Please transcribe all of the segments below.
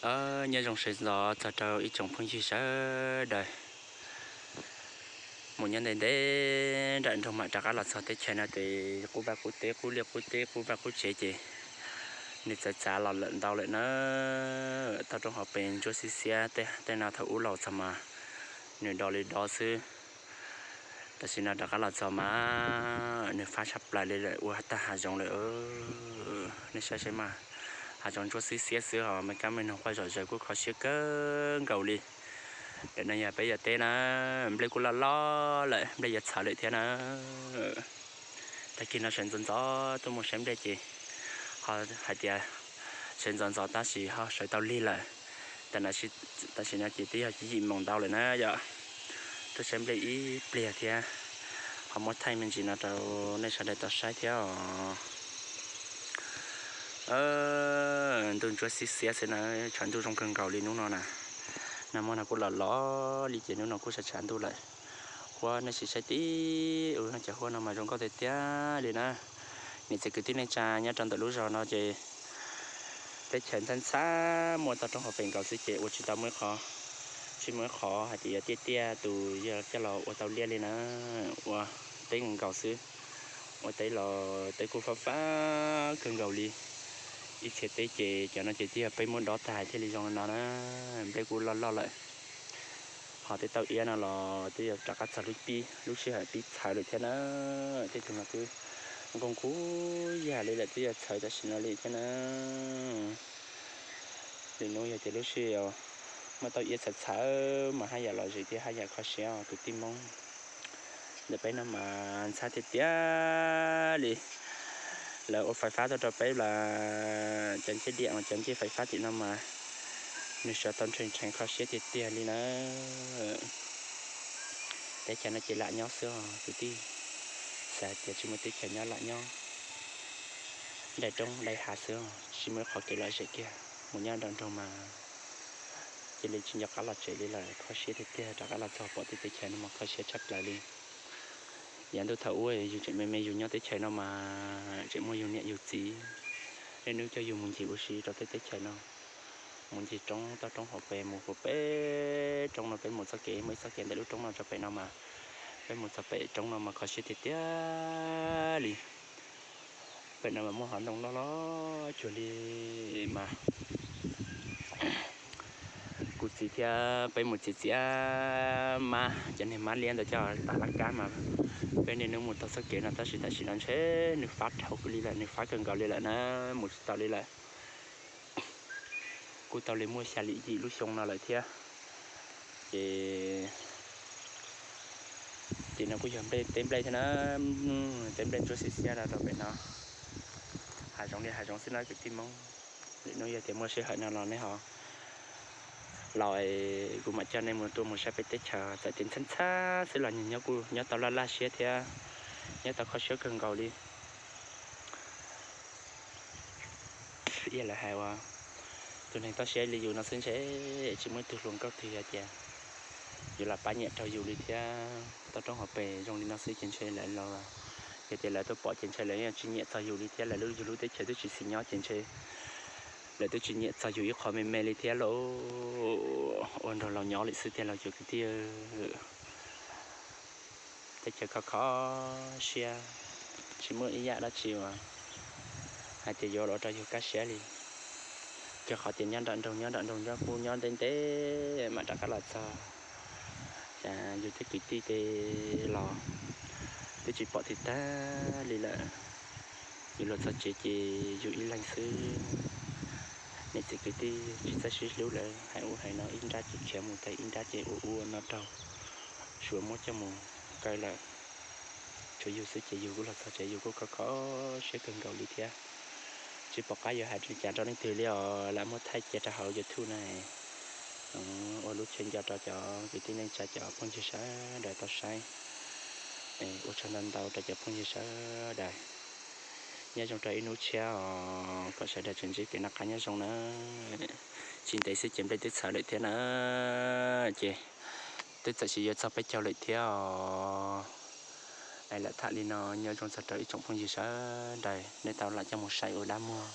Aws, nyob zoo sawv ntxov txog rau ib tsoom phooj ywg sawv daws. Mus nyob ntev ntev nram nroog mam rov qab los txog teb chaws no ces qub vaj qub teb, qub liaj qub teb, qub vaj qub tsev ces nws txawv txav los lawm ntau lawm na. Toj roob hauv pes ntsuab xiab xiab, tej no thaum ub laus txog mas nws do li do xwb. Tam sim no rov qab los txog mas nws fab tshaj plaws li lawm, ua tag hav zoov lawm. Nej saib saib mas, hav zoov ntsuab xiab xiab xwb os, me kab me noog quaj zom zaws kuj kho siab kawg nkaus li. Ntawm no yog peb yuav teb na, nplej kuj loj loj lawm, nplej yuav txhawv lawm thiab na. Tag kis no sawv ntxov ntxov tuaj mus saib nplej ces ho hais tias sawv ntxov ntxov tab sis ho sawv tau lig lawm. Tam sim no ces twb yog yim moos ntau lawm na yom. Tuaj saib nplej ib pliag thiab, ho muab thaij me ntsis no rau nej sawv daws tau saib thiab os. Ntuj ntsuab xiab xiab xwb na, tshav ntuj zoo kawg nkaus li hnub no na. Nag hmo no kuj los los li ces hnub no kuj tshav tshav ntuj lawm. Huab nej sim saib tib ua cov huab no mas zoo nkauj tiag tiag li na. Niam txiv kwv tij neej tsa nyob rau ntawm lub zos no ces teb chaws ntxhab ntxhab muaj toj roob hauv pes nkaus xwb ces ua tsis tau muaj ib qho, tsis muaj ib qho hais tias yuav tiaj tiaj tus yog coj los ua tau liaj li na. Ua teb nkaus xwb, ua teb los teb kuj fab fab kawg nkaus li. Ib txhia teb ces cov no ces twb yog peb muab dob tag thiaj li zoo li no na. Nplej kuj loj loj lawm. Ho tej tauj iab no los twb yog rov qab txog lub pib, lub sij hawm pib txhawv lawm thiab na. Tej tug no twb nqus nqus yam li lawm, twb yog txhawv tam sim no li thiab na. Lwm hnub yog tias lub sij hawm muaj tauj iab txhawv txhawv mas haj yam lom zem thiab haj yam kho siab os kwv tij Hmoob. Ntawm peb no mas ntxhab tiag tiag li. Lawv ua fais fab tuaj rau peb los cov ncej diam, cov ncej fais fab tim no mas nws sawv tau nrhee nrhee kho siab tiag tiag li na. Teb chaws no ces lam nyob xwb os kwv tij. Xav hais tias tsis muaj teb chaws nyob, lam nyob daim roob daim hav xwb, tsis muaj ib qho kev lom zem kiag. Mus nyob nram nroog mas cia li tsis nco qab los tsev li lawm, kho siab tiag tiag. Rov qab los txog pom tej teb chaws no mas kho siab tshaj plaws li. Yav ntuj thaum ub yus tseem me me yus nyob teb chaws no mas tseem muaj yus niam yus txiv, niaj hnub coj yus mus ncig ua si rau tej teb chaws no. Mus ncig roob, toj roob hauv pes, mus puag pem roob no peb mus txoj kev, muaj ib txoj kev ntawm lub roob no rau pem no mas peb mus txog pem roob no mas kho siab tiag tiag li. Pem no mas muaj hav ntoo loj loj cuag li mas kuv txiv thiab peb mus txiav txiav mab, cov niag mab liab ntawd coj tas laj kab mas peb niaj hnub mus taug txoj kev no tab sis tam sim no ntshe nws fab dhau li lawm, nws fab kawg nkaus li lawm na, mus tsis tau li lawm. Kuj tau li muaj xya li yim lub xyoo no lawm thiab. Ces tim no kuj yog nplej, teb nplej thiab na, teb nplej ntsuab xiab xiab rau pem no. Hav zoov li hav zoov xwb na kwv tij Hmoob. Lwm hnub yog tias muaj sij hawm no los nej ho los, kuv mam coj nej mus tuaj mus saib peb teb chaws, txawm tias ntxhab ntxhab xwb los nyob kuj nyob tau laj laj siab thiab nyob tau kho siab kawg nkaus li. Ib yam lawv hais uas tus neeg toj siab li yus no xwb ntshe tsis muaj ib tug hluas nkauj twg hais tias yuav los pab nyiam rau yus li thiab. Toj roob hauv pes zoo li no xwb ces ntshe lawv los, yog tias lawv tuaj pom ces ntshe lawv yeej tsis nyiam txog yus li thiab, lawv lub, yus lub teb chaws twb tsis xis nyob ces ntshe lawv twb tsis nyiam txog yus ib qho me me li thiab lauj. Ua nrog laus nyob li xwb tiag lauj cov kwv tij. Teb chaws kho kho siab, tsis muaj ib yam dab tsi uas hais tias yuav los rau yus kaj siab li. Ces qhov tias nyob nram nroog, nyob nram nroog nyob kuj nyob ntev ntev mam rov qab los txog. Cas yus tej kwv tij tej los twb tsis pom twg tag li lawm. Yus los txog tsev ces yus ib leeg xwb. Niam txiv kwv tij tsis txawj sib hlub lawm, hais ub hais no, ib nrab ces khiav mus tag, ib nrab ces ua ub ua no raug, suav muab coj mus kaw lawm. Tshuav yus xwb ces yus kuj los txog tsev yus kuj kho kho siab kawg nkaus li thiab. Tsis pom qab yuav hais li cas rau leej twg li os, lam muab thaij cia rau hauv YouTube na. Ua lub chaw nco rau cov kwv tij neej tsa cov phooj ywg sawv daws tau saib. Ua tsaug ntau ntau rau cov phooj ywg sawv daws. Nyob zoo rau ib hnub tshiab os, kom sawv daws tseem ntsib kev noj qab nyob zoo na. Tsis ntev xwb ces nplej twb txhawv lawm thiab na. Ces twb txawm sis yuav txog peb caug lawm thiab os. Es lam tham li no, nyob zoo txog rau ib tsoom phooj ywg sawv daws nej tau lam coj mus saib ua dab muag.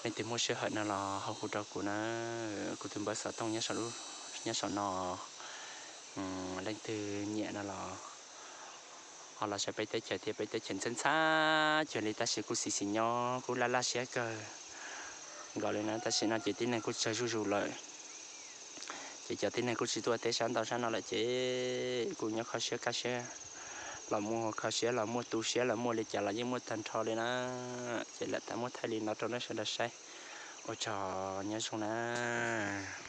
Leej twg muaj sij hawm no los ho hu rau kuv na, kuv tus npawb xov tooj nyob saum no. Leej twg nyiam no los ho los saib peb teb chaws thiab, peb teb chaws ntxhab ntxhab cuag li tab sis kuj xis xis nyob kuj laj laj siab kawg nkaus li na. Tam sim no ces tib neeg kuj tsawg zuj zus lawm, ces cov tib neeg kuj tsis tuaj teb sab ntau sab no lawm ces kuj nyob kho siab kaj siab, los muaj kho siab los muaj tu siab los muaj li cas los yeej muaj tag nrho li na. Ces lam tas muab thaij li no rau nej sawv daws saib, ua tsaug nyob zoo na.